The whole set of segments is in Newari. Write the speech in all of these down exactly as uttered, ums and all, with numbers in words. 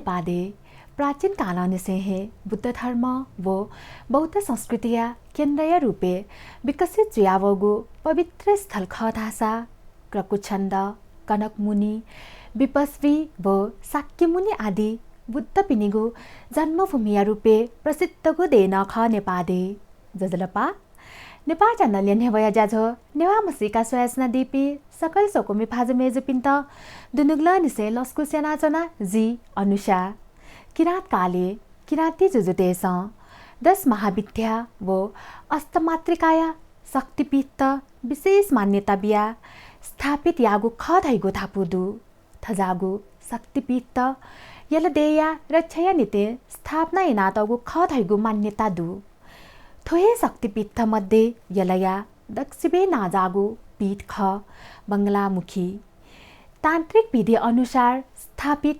नेपाः देय् प्राचीन कालंनिसें हे बुद्ध धर्म व बौद्ध संस्कृतिया केन्द्रया रूपय् विकसित जुयावःगु पवित्र स्थल खः धाःसा क्रकुच्छन्द, कनकमुनि, विपस्वी व शाक्यमुनि आदि बुद्धपिनिगु जन्मभूमिया रूपय् प्रसिद्धगु देय् नं खः नेपाः देय्। ज्वजलपा। नेपाः च्यानलया न्ह्यब्वया ज्याझ्वः नेवाः म्हसीका स्वयाच्वनादीपिं सकल स्वकुमि भाजु मय्जुपिन्त दुनुगलंनिसें लसकुस यानाच्वना जि अनुषा। किराँत कालय् किराँती जुजुतय्सं दश महाविद्या व अष्टमातृकाया शक्तिपीठत विशेष मान्यता बियाः स्थापित याःगु खः धइगु धापू दु। थज्याःगु शक्तिपीठत यल देय्या रक्षाया निंतिं स्थापना यानातःगु खः धइगु मान्यता दु। थ्व हे शक्तिपीठत मध्ये यलया दक्वसिबें नांजाःगु पीठ खः बंगलामुखी। तान्त्रिक विधि अनुसार स्थापित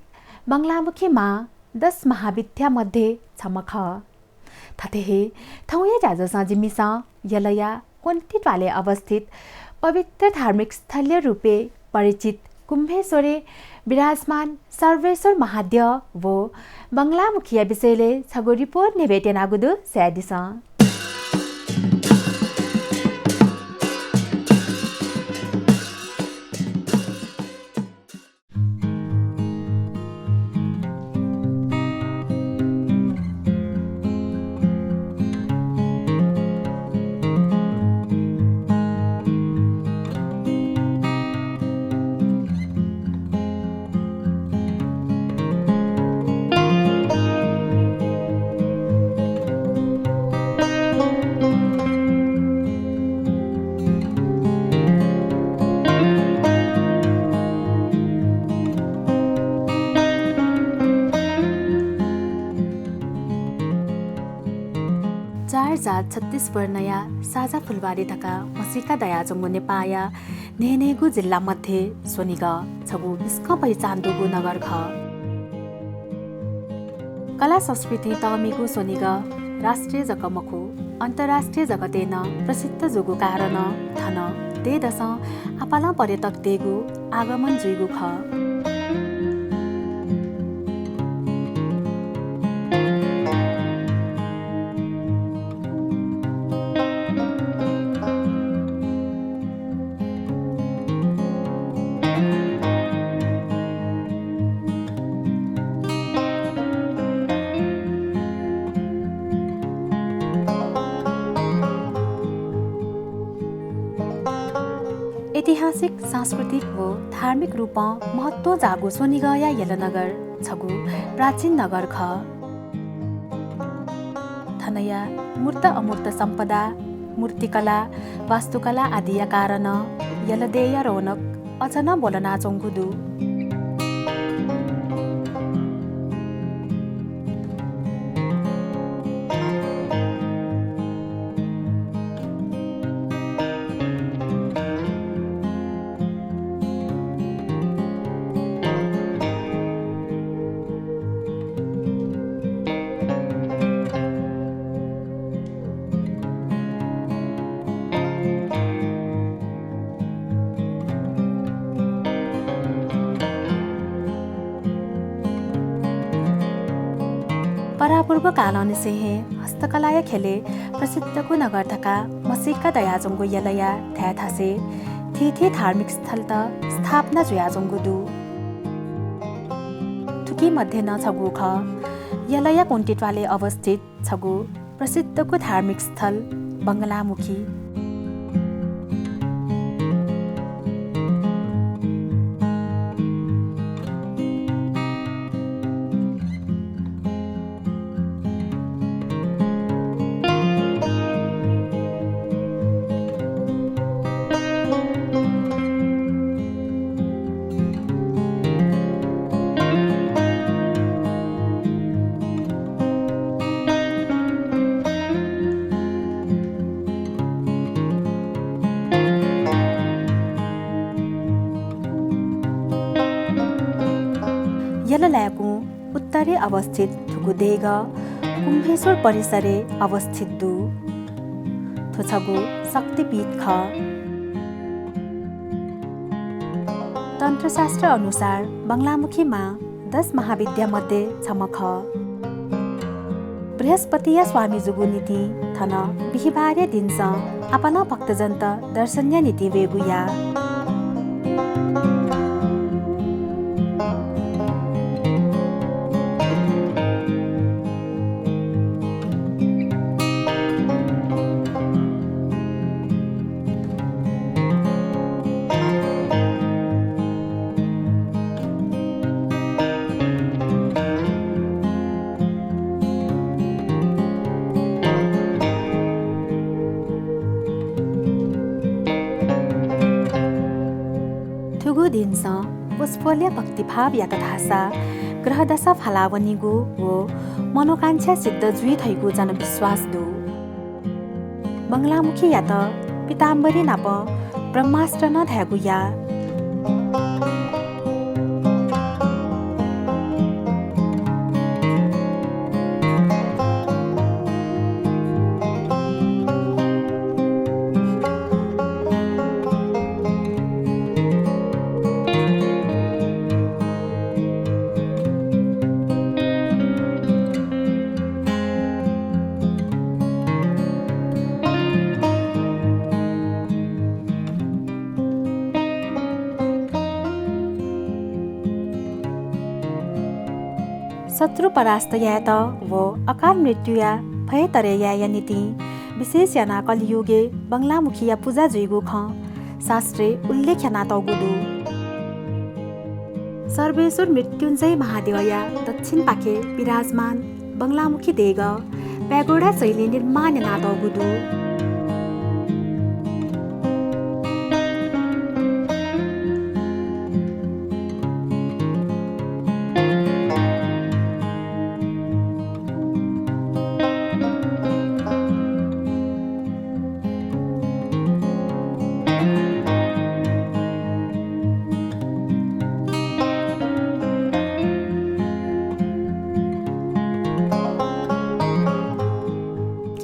बंगलामुखी मां दश महाविद्या मध्ये छम्ह खः। थथे हे थौंया ज्याझ्वलय् जिमिसं यलया क्वन्ति त्वालय् अवस्थित पवित्र धार्मिक स्थलया रूपय् परिचित कुम्भेश्वरय् विराजमान सर्वेश्वर महाद्यः व बंगलामुखीया विषयलय् छगू रिपोर्ट न्ह्यब्वयेत्यनागु दु, स्वयादिसँ। चार जात छत्तीस वर्णया साझा फुलबारी धकाः म्हसीका दयाच्वंगु नेपाःया न्हय्न्हय्गू जिल्ला मध्ये स्वनिगः छगू बिस्कं पहिचान दुगु नगर खः। कला संस्कृतिं तःमिगु स्वनिगः राष्ट्रिय जक मखु, अन्तर्राष्ट्रिय जगतय् नं प्रसिद्ध जूगु कारणं थन देदसं आपालं पर्यटकतय्गु आगमन जुइगु खः। ऐतिहासिक, सांस्कृतिक व धार्मिक रूपं महत्वं जाःगु स्वनिगःया यलनगर छगू प्राचीन नगर खः। थनया मूर्त अमूर्त सम्पदा, मूर्तिकला, वास्तुकला आदिया कारणं यल देय्या रौनक अझ नं ब्वलनाच्वंगु दु। परापूर्व कालंनिसें हे हस्तकलाया ख्यलय् प्रसिद्धगु नगर धकाः म्हसीका दयाच्वंगु यलया धायेथासय् थीथी धार्मिक स्थलत स्थापना जुयाच्वंगु दु। थुकी मध्ये नं छगू खः यलया क्वन्ति त्वालय् अवस्थित छगू प्रसिद्धगु धार्मिक स्थल बंगलामुखी। यल लाय्कुं उत्तरय् अवस्थित थुगु देगः कुम्भेश्वर परिसरय् अवस्थित दु। थ्व छगू शक्तिपीठ खः। तन्त्रशास्त्र अनुसार बंगलामुखी मां दश महाविद्या मध्ये छम्ह खः। बृहस्पतिया स्वामी जूगु निंतिं थन बिहिबारया दिनसं आपालं भक्तजनत दर्शनया निंतिं वयेगु याः। थुगु दिनसं वसपोलया भक्तिभाव यात धाःसा ग्रहदशा फालावनीगु व मनोकांक्षा सिद्ध जुइ धइगु जनविश्वास दु। बंगलामुखीयात पीताम्बरी नाप ब्रह्मास्त्र नं धायेगु याः। शत्रु परास्त यायेत व अकाल मृत्युया भय तरे यायेया निंतिं विशेष यानाः कलियुगय् बंगलामुखीया पुजा जुइगु खँ शास्त्रय् उल्लेख यानातःगु दु। सर्वेश्वर मृत्युञ्जय महाद्यःया दक्षिणपाखे विराजमान बंगलामुखी देगः प्यागोडा शैलीं निर्माण यानातःगु दु।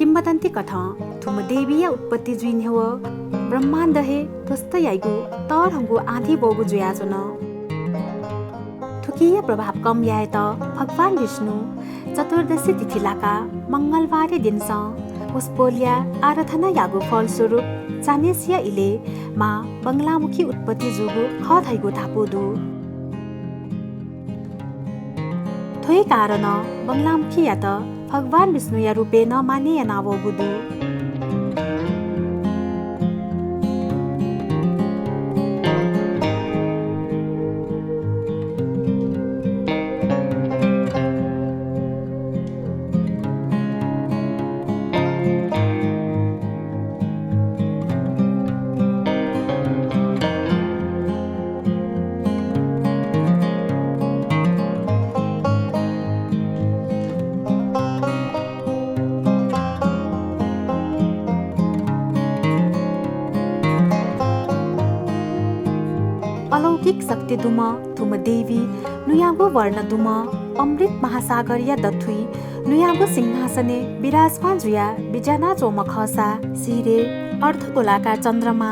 किंवदन्ती कथं थुम्ह देवीया उत्पत्ति जुइ न्ह्यः ब्रह्माण्ड हे ध्वस्त याइगु तःधंगु आँधी वःगु जुयाच्वन। थुकिया प्रभाव कम यायेत भगवान विष्णु चतुर्दशी तिथि लाकाः मंगलबारया दिनसं वसपोलया आराधना याःगु फलस्वरूप चान्हय्‌सिया इलय् मां बंगलामुखी उत्पत्ति जूगु खः धइगु धापू दु। थ्व हे कारणं बंगलामुखीयात भगवान विष्णुया रूपय् नं मानय् यानावःगु दु। अलौकिक शक्ति दुम्ह थुम्ह देवी नुयागु वर्ण दुम्ह अमृत महासागरया दथुइ नुयागु सिंहासनय् विराजमान जुयाः बिज्यानाच्वंम्ह खःसा शिरय् अर्धगोलाकार चन्द्रमा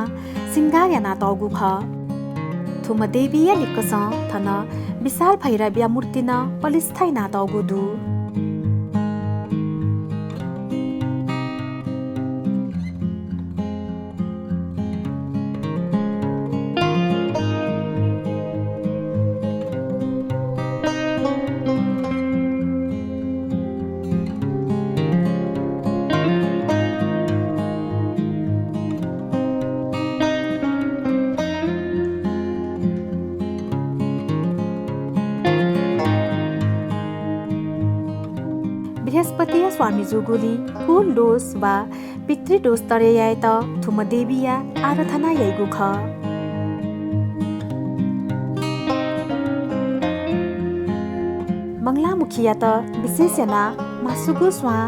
सिंगार यानातःगु खः। थुम्ह देवीया लिक्कसं थन विशाल भैरवया मूर्ति नं पलिस्था यानातःगु दु। बृहस्पतिया स्वामी जूगुलिं कुल दोष वा पितृदोष तरे यायेत थुम्ह देवीया आराधना याइगु खः। बंगलामुखीयात विशेष यानाः म्हासुगु स्वां,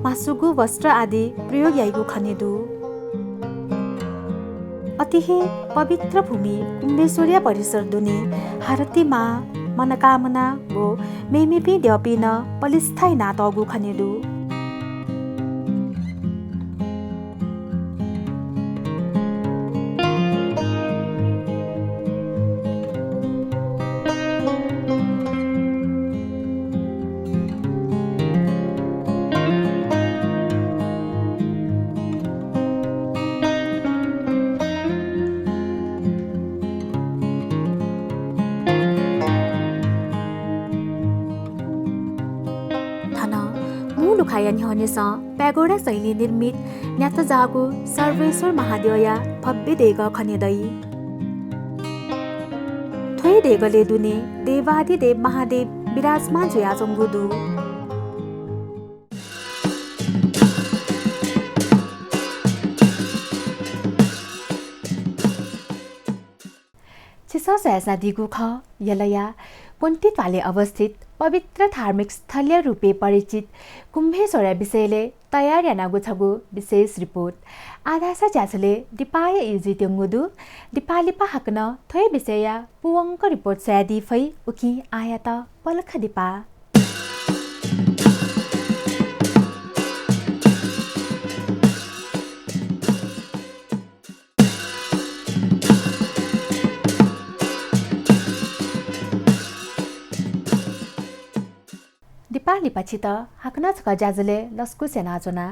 म्हासुगु वस्त्र आदि प्रयोग याइगु खने दु। अथे हे पवित्र भूमि कुम्भेश्वरया परिसर दुने हारती मां, मनकामना व मेमेपिं द्यःपिं नं पलिस्था यानातःगु खने दु। लुखाया न्ह्यःनेसं प्यागोडा शैली निर्मित न्यातजाःगु सर्वेश्वर महाद्यःया भव्य देगः खने दइ। थ्व हे देगलय् दुने देवाधिदेव महादेव विराजमान जुयाच्वंगु दु। छिसं स्वयाच्वनादीगु खः, यलया क्वन्ति त्वालय् अवस्थित पवित्र धार्मिक स्थलया रूपय् परिचित कुम्भेश्वरया विषयलय् तयार यानागु छगू विशेष रिपोर्ट। आः धाःसा ज्याझ्वलय् दिपाया ई जुइत्यंगु दु। दिपा लिपा हाकनं थ्व हे विषयया पूवंक रिपोर्ट स्वयादी फइ, उकिं आःयात पलख दिपा। दिपा लिपा छित हाकनं छकः ज्याझ्वलय् लसकुस यानाच्वना।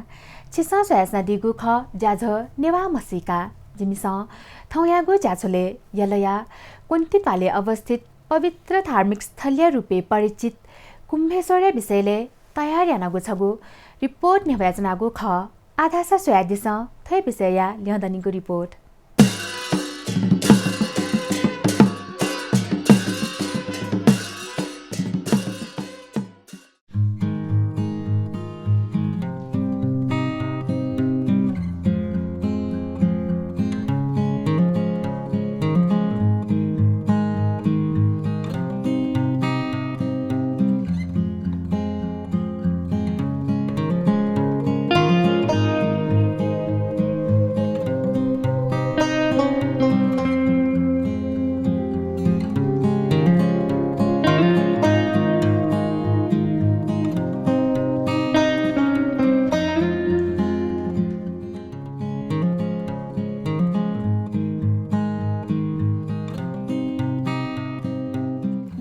छिसं स्वयाच्वनादीगु खः ज्याझ्वः नेवाः म्हसीका। जिमिसं थौंयागु ज्याझ्वलय् यलया क्वन्ति त्वालय् अवस्थित पवित्र धार्मिक स्थलया रूपय् परिचित कुम्भेश्वरया विषयलय् तयार यानागु छगू रिपोर्ट न्ह्यब्वयाच्वनागु खः। आः धाःसा स्वयादिसँ थ्व हे विषयया ल्यंदनिगु रिपोर्ट।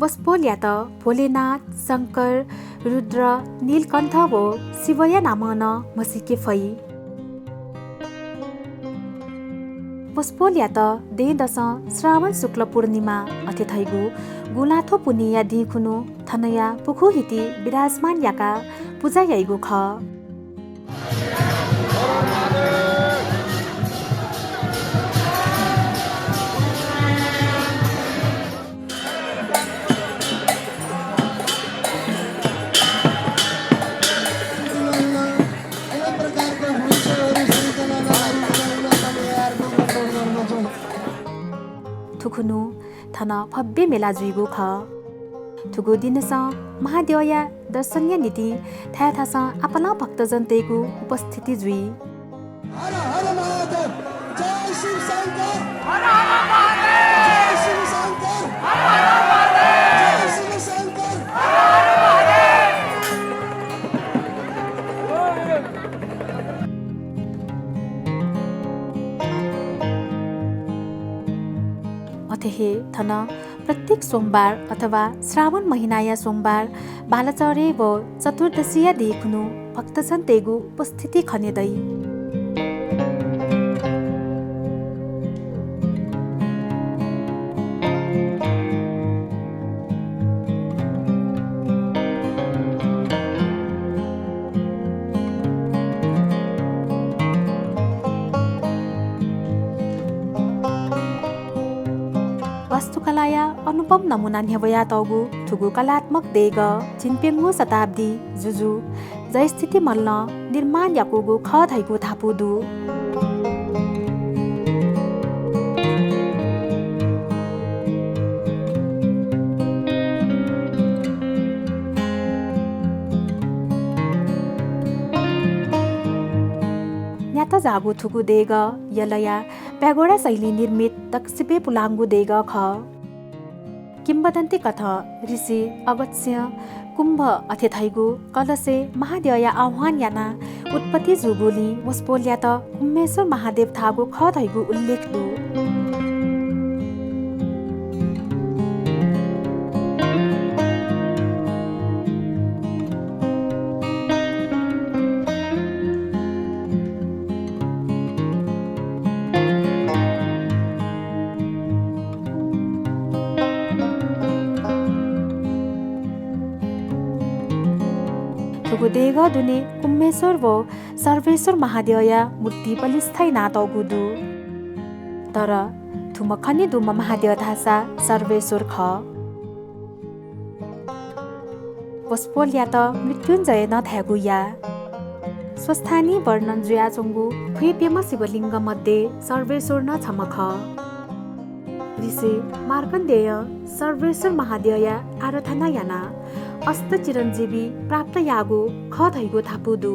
वसपोलयात भोलेनाथ, शंकर, रुद्र, नीलकण्ठ व शिवया नामं नं म्हसीके फइ। वसपोलयात दँय्‌दसं श्रावण शुक्ल पूर्णिमा अथे धइगु गुँलाथ्व पुन्हिया दिं खुन्हु थनया पुखू हिति विराजमान याकाः पुजा याइगु खः। थुखुन्हु थन भव्य मेला जुइगु खः। थुगु दिनसं महाद्यःया दर्शनया निंतिं थाय्‌थासं आपालं भक्तजनतय्‌गु उपस्थिति जुइ। हर हर महादेव, जय शिव शंकर। हर हर महादेव, जय शिव शंकर। हर हर महादेव, जय शिव शंकर। हर हर महादेव। अथे हे थन प्रत्येक सोमबार अथवा श्रावण महिनाया सोमबार बालाचह्रे व चतुर्दशीया दिं खुन्हु भक्तजनतय्‌गु उपस्थिति खने दइ। वास्तुकलाया अनुपम नमुना न्ह्यब्वयातःगु थुगु कलात्मक देगः झिंप्यंगू शताब्दी जुजु जयस्थिति मल्लं निर्माण याकूगु खः धइगु धापू दु। न्यातजाःगु थुगु देगः यलया प्यागोडा शैली निर्मित दक्वसिबय् पुलांगु देगः खः। किंवदन्ती कथं ऋषि अगस्त्य, कुम्भ अथे धइगु कलशय् महाद्यःया आह्वान यानाः उत्पत्ति जूगुलिं वसपोलयात कुम्भेश्वर महादेव धाःगु खः धइगु उल्लेख दु। थुगु देगः दुने कुम्भेश्वर व सर्वेश्वर महाद्यःया मूर्ति पलिस्था यानातःगु दु। तर थुम्ह खने दुम्ह महाद्यः धाःसा सर्वेश्वर खः। वसपोलयात मृत्युञ्जय नं धायेगु याः। स्वस्थानी वर्णन जुयाच्वंगु ख्वीप्यम्ह शिवलिङ्ग मध्ये सर्वेश्वर नं छम्ह खः। ऋषि मार्कण्डेयं सर्वेश्वर महाद्यःया आराधना यानाः अष्टचिरञ्जीवी प्राप्त याःगु खः धइगु धापू दु।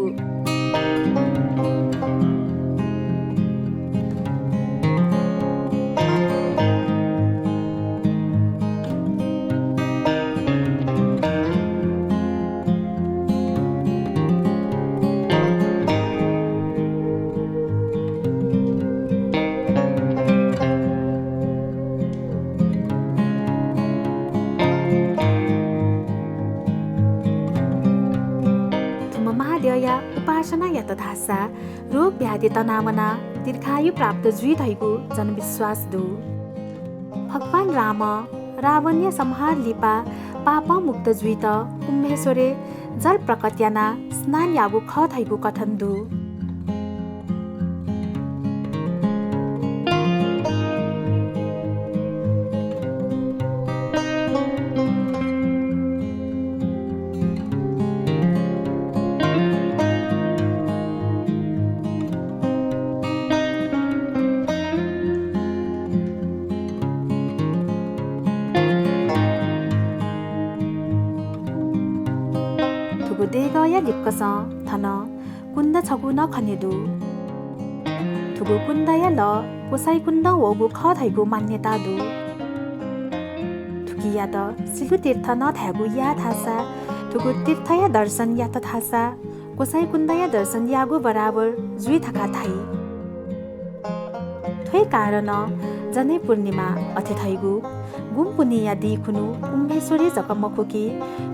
थुम्ह महाद्यःया उपासना यात धाःसा रोग व्याधि तनावनाः दीर्घायु प्राप्त जुइ धइगु जनविश्वास दु। भगवान रामं रावणया संहार लिपा पापं मुक्त जुइत कुम्भेश्वरय् जल प्रकट यानाः स्नान याःगु खः धइगु कथन दु। थुगु देगःया लिक्कसं थन कुण्ड छगू नं खने दु। थुगु कुण्डया लः कोसाइकुण्डं वःगु खः धइगु मान्यता दु। थुकियात सिलु तीर्थ नं धायेगु याः धाःसा थुगु तीर्थया दर्शन यात धाःसा कोसाइकुण्डया दर्शन याःगु बराबर जुइ धकाः धाइ। थ्व हे कारणं जनै पूर्णिमा अथे धइगु गुंपुन्हिया दिं खुन्हु कुम्भेश्वरय् जक मखु कि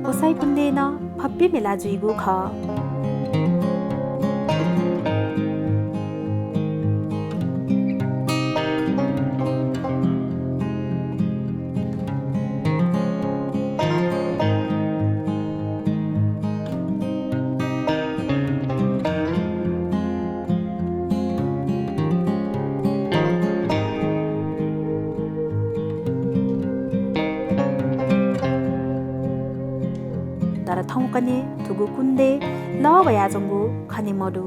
कोसाइकुण्डय् नं भव्य मेला जुइगु खः। तर थौंकन्हय् थुगु कुण्डय् लः वयाच्वंगु खने मदु।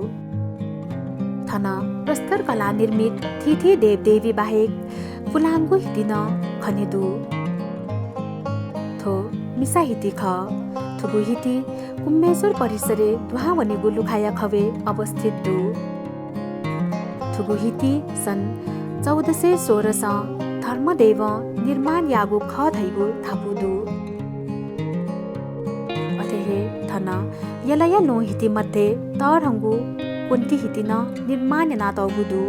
थन प्रस्तर कलां निर्मित थीथी देवदेवी बाहेक पुलांगु हिति नं खने दु। थ्व मिसा हिति खः। थुगु हिति कुम्भेश्वर परिसरय् दुहां वनीगु लुखाया खवय् अवस्थित दु। थुगु हिति सन् चौध सय सोह्रसं धर्मदेवं निर्माण याःगु खः धइगु धापू दु। अथे हे थन यलया लुँ हिति मध्ये तःधंगु क्वन्ति हिति नं निर्माण यानातःगु दु।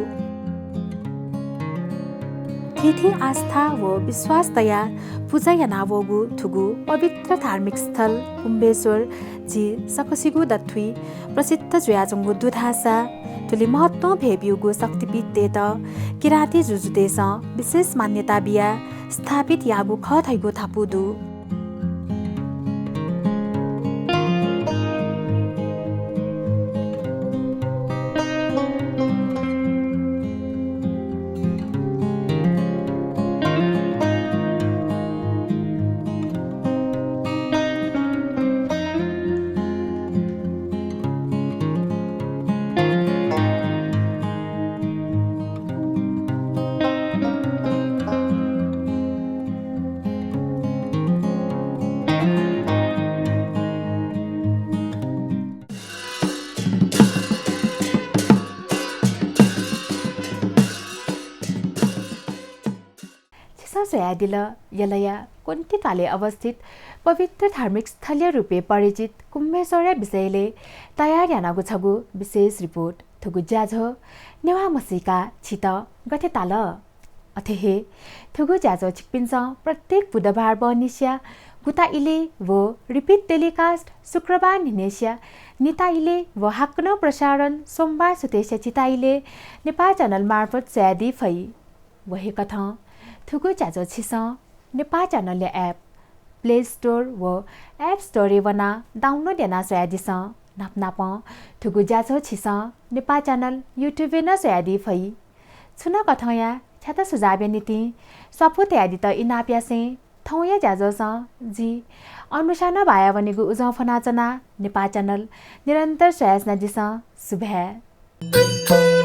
थीथी आस्था व विश्वास तयाः पुजा यानावःगु थुगु पवित्र धार्मिक स्थल कुम्भेश्वर झी सकसिगु दथुइ प्रसिद्ध जुयाच्वंगु दु धाःसा थुलि महत्वं भय् ब्यूगु शक्तिपीठतय्त किराँती जुजुतय्सं विशेष मान्यता बियाः स्थापित याःगु खः धइगु धापू दु। छिसं स्वयादिल यलया क्वन्ति त्वालय् अवस्थित पवित्र धार्मिक स्थलया रूपय् परिचित कुम्भेश्वरया विषयलय् तयार यानागु छगू विशेष रिपोर्ट। थुगु ज्याझ्वः नेवाः म्हसीका छित गथे ताल? अथे हे थुगु ज्याझ्वः छिकपिन्सं प्रत्येक बुधबार बहनिसिया गुता इलय् व repeat telecast शुक्रबार न्हिनय्सिया निता इलय् व हाकनं प्रसारण सोमबार सुथय्सिया झिता इलय् नेपाः च्यानल मार्फत स्वयादी फइ। व हे कथं थुगु ज्याझ्वः छिसं नेपाः च्यानलया app प्ले स्टोर व एप स्टोरय् वनाः डाउनलोड यानाः स्वयादिसँ। नापनापं थुगु ज्याझ्वः छिसं नेपाः च्यानल YouTube-य् नं स्वयादी फइ। छुं कथंया छ्याता सुझावया निंतिं स्वापू तयादीत इनाप यासें थौंया ज्याझ्वलय् जि अनुषां भाया वनेगु उजं फ्वनाच्वना। नेपाः च्यानल निरन्तर स्वयाच्वनादिसँ। सुभाय्।